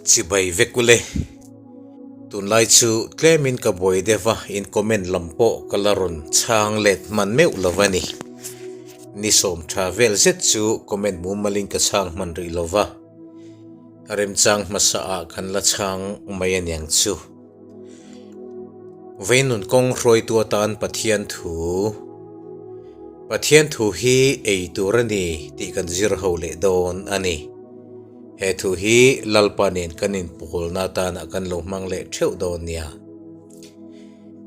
Chibai vek ule. Tunlai chu tlemin ka buai deuh a, in comment lam pawh ka la rawn chhang let hman meuh lo a ni. Ni sawm tha vel zet chu comment mumalin ka chhang hman rih lo va, remchang hmasa ah kan la chhang mai aniang chu. Veinun kawng hruaitu atan Pathian thu Pathian thu hi ei tur a ni tih kan zir ho leh dawn a ni. He thu hi Lalpa nen kan inpawlna atana kan lo hmang leh theuh dawn nia.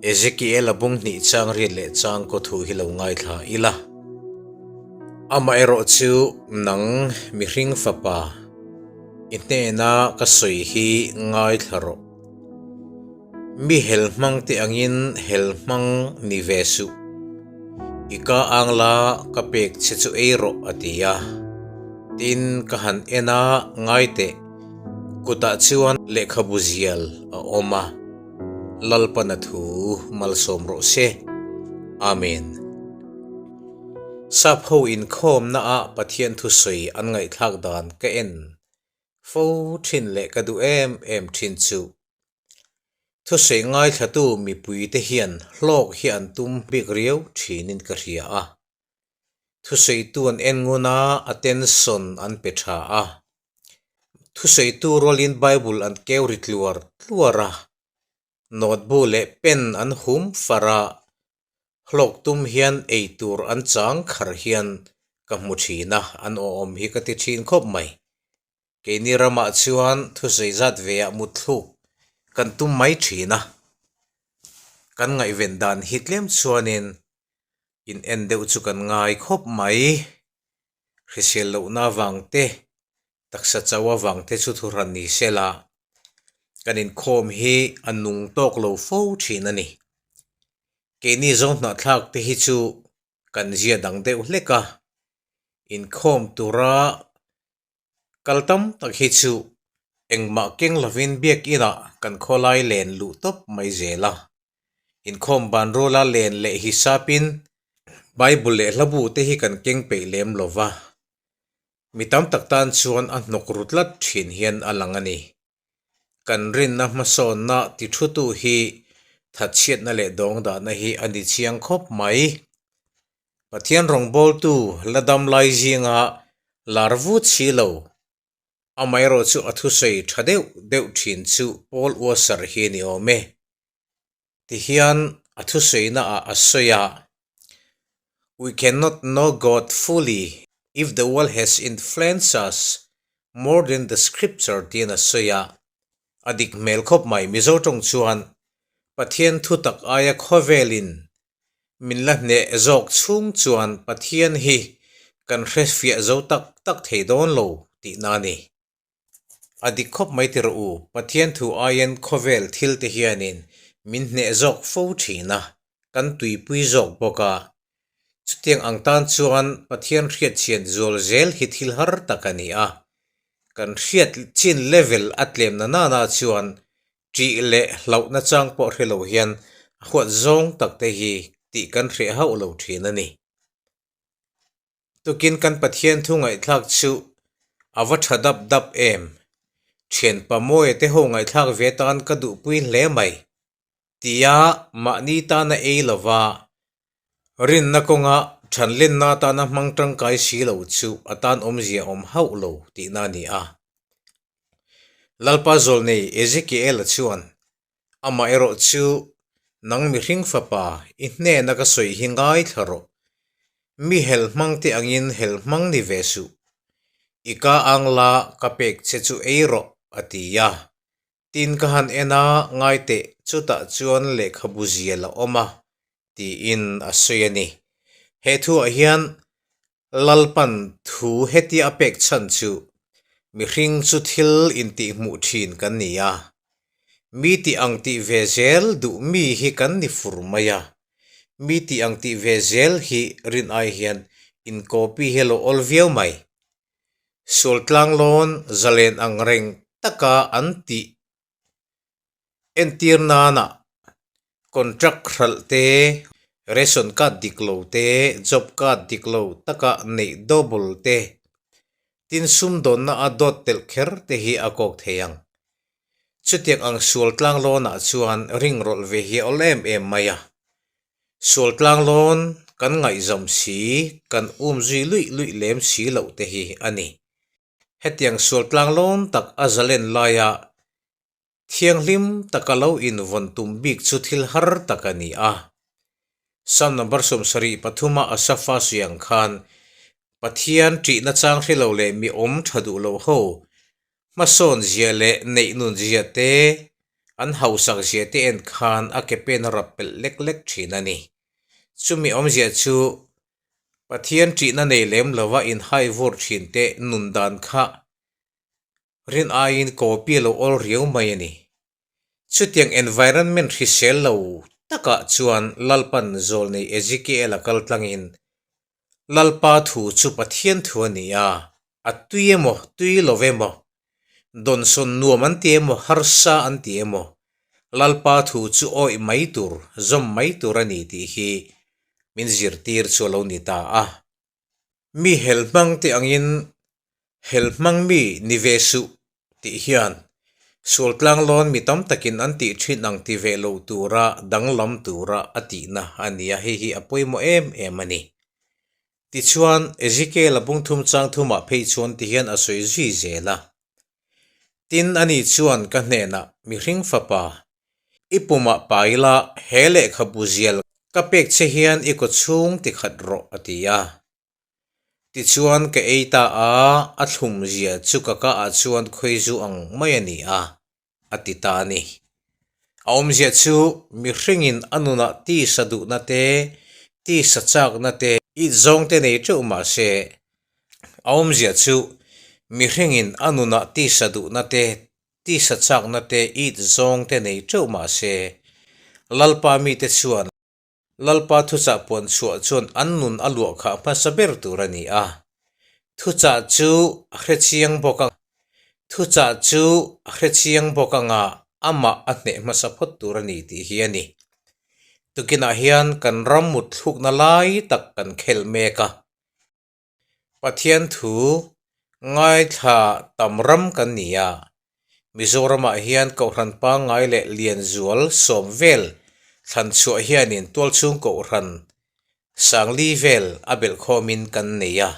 Ezekiel a bung hnih chang riat leh chang kaw thu hi lo ngaithla ila. Amaherawh chu nang mihring fapa i hnena ka sawi hi ngaithla rawh. Mi hel hmang te angin hel hmang ni ve suh. I ka ang la ka pek che chu ei rawh a ti a. Tin ka han en a ngai teh. Kutah chuan lehkhabu zial a awm a. Lalpana thu malsawm rawh se. Amen. Sap ho inkhawmna ah Pathian thusawi an ngaihthlak dan ka en Fo thin leh ka duh em em thin chu. Thusawi ngaithlatu mipuite hian hlawk hi an tum bik riau thinin ka hria a. Thusawitu an en ngun a, attention an pe tha a. Thusawitu rualin Bible an keu ri tluar tluar a. Note bu leh pen an hum far a, hlawk tum hian ei tur an chang khar hian ka hmu thin a, an awhawm hi ka ti thin khawp mai. Keini ramah chuan thusawi zat ve ah mutthluk kan tum mai thin a, kan ngaihven dan hi tlem chuanin in en deuh chu kan ngai khawp mai. Hrisel lohna avang te Taksa chau avang te chu thuhran ni se la, kan inkhawm hi a nung tawk lo fo thin a ni. Keini zawng hnahthlak te hi chu kan zia dang deuh hlek a, inkhawm tura kal tam tak hi chu engmah keng lovin biakinah kan khawlai len luh tawp mai zel a. Inkhawm ban ruala len leh hisapin Bible leh hlabu te hi kan keng peih lem lo va. Mi tam tak tan chuan a hnawk ru tlat thin hian a lang a ni. Kan rinna hmasawnna ti thutu hi thatchhiatna leh dawngdahna hi a ni chiang khawp mai. Pathian rawngbawltu la dam lai zinga lar vut si lo, amaherawh chu a thusawi tha deuh deuh thin chu Paul Washer hi a ni awm e. Tihian a thusawi naah a sawi a, We cannot know God fully if the world has influenced us more than the scripture tiin a sawi a. A dik hmel khawp mai Mizo tawng chuan Pathian thutak aia khawvelin min la hneh zawk chhung chuan Pathian hi kan hrefiah zo tak tak thei dawn lo tihna a ni. A dik khawp mai ti rawh u, Pathian thu aiin khawvel thil te hianin min hneh zawk fo thin a, kan tuipui zawk bawk a. Chutiang ang tan chuan Pathian hriatchhian zual zel hi thil har tak a ni a. Kan hriat chin level a tlem na nana chuan ṭih leh hlauh nachang pawh hre lo hian a huat zawng tak te hi tih kan hreh hauh lo thin a ni. Tukin kan Pathian thu ngaihthlak chu a va tha dap dap em? Thianpa Mawia te ho ngaihthlak ve tan ka duhpui hle mai. Tia mahni tana ei lova rinna kawnga thanlenna atana hmang tangkai si lo chu a tan awmzia awm hauh lo tihna a ni a. Lalpa zawlnei Ezekiel-a chuan Amah erawh chu nang mihring fapa i hnena ka sawi hi ngaithla rawh. Mi hel hmang te angin hel hmang ni ve suh. I ka ang la ka pek che chu ei rawh, a ti a. Tin ka han en a, ngai teh, chutah chuan lehkhabu zial a awm a, tiin a sawi a ni. He thuah hian Lalpan thu hetia a pek chhan chu mihring chu thil intihhmuh thin kan ni a, mi tih ang tih ve zel duh mi hi kan ni fur mai a, mi tih ang tih ve zel hi rin ai hian inkawpi hi a lo awl viau mai. Sual tlanglawn zalen ang reng taka an tih Entir nana contract hralh te, ration card dik lo te, job card dik lo taka neih double te, tin sumdawnna a dawt telh kher te hi a kawk thei ang. Chutiang ang sual tlanglawnah chuan ring rawlh ve hi a awl em em mai a. Sual tlanglawn kan ngaihzam si, kan um zui luih luih lem si loh te hi a ni. Hetiang sual tlanglawn tak a zalen laia Thianghlim taka lo invawn tum bik chu thil har tak a ni a. Psalm number 73 a Asafa sawi ang khan, Pathian ṭihna chang hre lo leh mi awm ṭha duh lo ho hmasawn zia leh neih nun zia te, an hausak zia te en khan a ke pen a rap pelh lek lek ṭhin a ni. Chumi awmzia chu Pathian ṭihna nei lem lova inhai vur ṭhin te nun dan kha Rin aiin copy a lo awl riau mai a ni. Chutiang environment hrisel lo takah chuan Lalpan zawlnei Ezekiel a kal tlangin, Lalpa thu chu Pathian thu a ni a, a tui emaw, tui lo emaw, dawnsawn nuam an ti emaw, harsa an ti emaw, Lalpa thu chu awih mai tur, zawm mai tur a ni tih hi min zirtir chu a lo ni ta a. Mi hel hmang te angin hel hmang mi ni ve suh tih hian sual tlanglawn mi tam takin an tih thin ang ti ve lo tura danglam tura a tihna a ni a, hei hi a pawimawh em em a ni. Tichuan, Ezekiel-a bungthum chang thumah phei chuan ti hian a sawi zui zel a, Tin, ani chuan ka hnenah, Mihring fapa, I pumah pai la, he lehkhabu zial ka pek che hian i kaw chhung ti khat rawh, a ti a. Tichuan ka ei ta a, a thlum zia chu ka ka ah chuan khawizu ang mai a ni a, a ti ta a ni. A awmzia chu mihringin a nunah tisa duhna te, tisa chakna te, it zawng te nei teuh mah se, a awmzia chu mihringin a nunah tisa duhna te, Tisa chakna te it zawng te nei teuh mah se, Lalpa mite chuan Lalpa thuchah puan chhuah chuan an nun a luah khah hmasa ber tur a ni a. Thuchah chu a hre chiang bawk ang Thuchah chu a hre chiang bawk anga amah a hneh hmasa phawt tur a ni tih hi a ni. Tukinah hian kan ram mut thlukna lai tak kan khel mek a. Pathian thu ngaithla tam ram kan ni a, Mizoramah hian Kohhran pangngai leh Lianzual sawm vel thlan chhuah hianin tualchhung Kohhran Sangli vel a belhkhawmin kan nei a.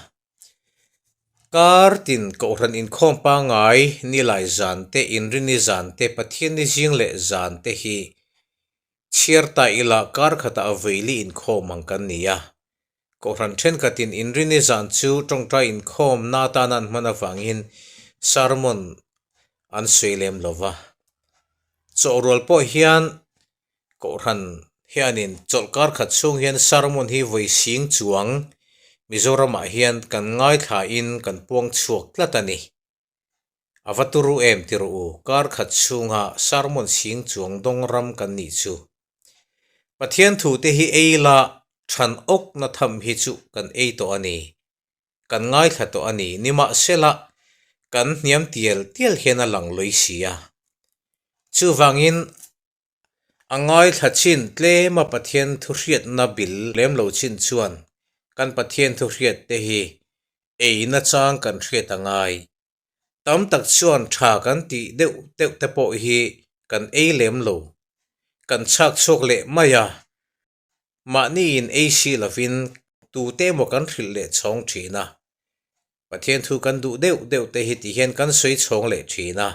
Kar tin Kohhran inkhawm pangngai nilai zan te, Inrini zan te, Pathianni zing leh zan te hi chhiar ta ila kar khatah a vaili inkhawm ang kan ni a. Kohhran thenkhatin Inrini zan chu tawngtai inkhawmna atana an hman avangin sermon an sawi lem lo va. Chawhrual pawh hian Kohhran hianin chawlhkar khat chhung hian sermon hi vawi sing chuang Mizoramah hian kan ngaithlain kan puang chhuak tlat a ni. A va turu em ti rawh u, kar khat chhunga sermon sing chuang dawng ram kan nih chu. Pathian thu te hi ei la than awk na tham hi chu kan ei tawh a ni, kan ngaithla tawh a ni, nimahsela kan hniam tial tial hian a lang lawih si a. Chuvangin A ngaithla chin tlema Pathian thuhriatna bil lem lo chin chuan kan Pathian thuhriat te hi ei nachang kan hriat a ngai. Tam tak chuan tha kan tih deuh deuh te pawh hi kan ei lem lo. Kan chhak chhuak leh mai a. Mahniin ei si lovin tute emaw kan hrilh leh chhawng thin a. Pathian thu kan duh deuh deuh te hi ti hian kan sawi chhawng leh thin a,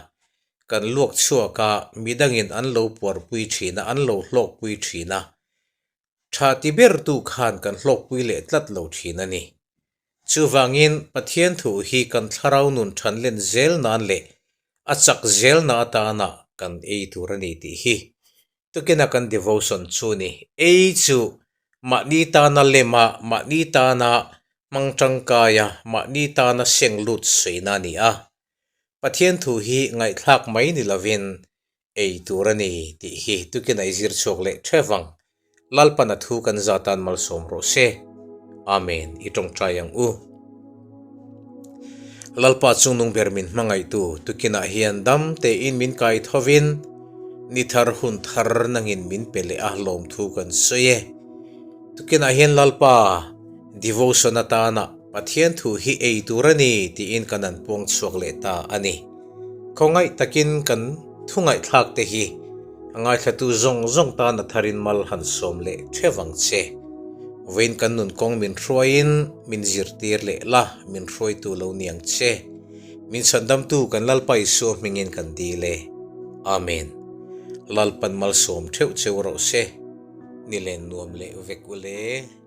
kan luak chhuak a, midangin an lo puarpui thin a, an lo hlawkpui thin a. Tha ti bertu khan kan hlawkpui leh tlat lo thin a ni. Chuvangin Pathian thu hi kan thlarau nun than len zel nan leh a chak zelna atana kan ei tur a ni tih hi Tukina kan devotion chu ni. Ei chu mahni tana lema, mahni tana hmang tangkaia, mahni tana seng lut sawiina a ni a. Pathian thu hi ngaihthlak mai ni lovin ei tur a ni tih hi tukina i zir chhuak leh theuh vang. Lalpan a thu kan za tan malsawm rawh se. Amen. I tawngtai ang u. Lalpa chungnung ber min hmangaihtu tukinah hian dam tein min kai thovin ni thar hun thar nangin min pe leh a lawmthu kan sawi e. Tukinah hian Lalpa devotion atana Pathian thu hi ei tur a ni tiin kan an puang chhuak leh ta a ni. Khawngaih takin kan. Thu ngaihthlak te hi a ngaithlatu zawng zawng tan a tharin mal han sawm leh theuh ang che. Vawiin kan nun kawng min hruaiin min zirtir leh la, min hruaitu lo ni ang che. Min chhandamtu kan Lalpa Isua hmingin kan dil e. Amen. Lalpan malsawm theuh cheu rawh se. Nilen nuam leh vek u le.